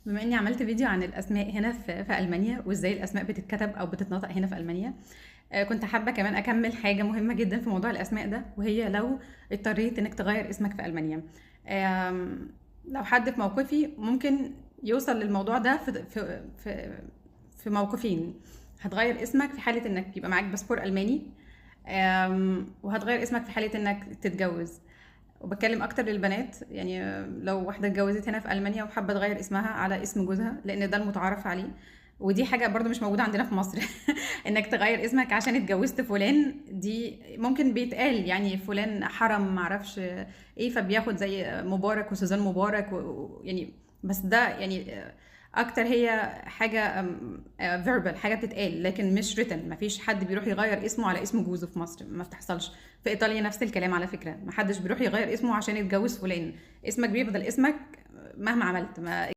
بما اني عملت فيديو عن الاسماء هنا في المانيا، وازاي الاسماء بتتكتب او بتتنطق هنا في المانيا، كنت حابة كمان اكمل حاجة مهمة جدا في موضوع الاسماء ده، وهي لو اضطريت انك تغير اسمك في المانيا. لو حد في موقفي ممكن يوصل للموضوع ده في موقفين. هتغير اسمك في حاله انك يبقى معاك باسبور الماني، وهتغير اسمك في حاله انك تتجوز. وبتكلم اكتر للبنات، يعني لو واحدة اتجوزت هنا في المانيا وحابة تغير اسمها على اسم جوزها، لان ده المتعارف عليه، ودي حاجة برضو مش موجودة عندنا في مصر. انك تغير اسمك عشان اتجوزت فلان، دي ممكن بيتقال يعني فلان حرم معرفش ايه، فبياخد زي مبارك وسوزان مبارك يعني، بس ده يعني اكتر هي حاجة verbal، حاجة بتتقال لكن مش written. مفيش حد بيروح يغير اسمه على اسم جوزه في مصر، ما بتحصلش. في ايطاليا نفس الكلام على فكرة، ما حدش بيروح يغير اسمه عشان يتجوز فلان، اسمك بيفضل اسمك مهما عملت. ما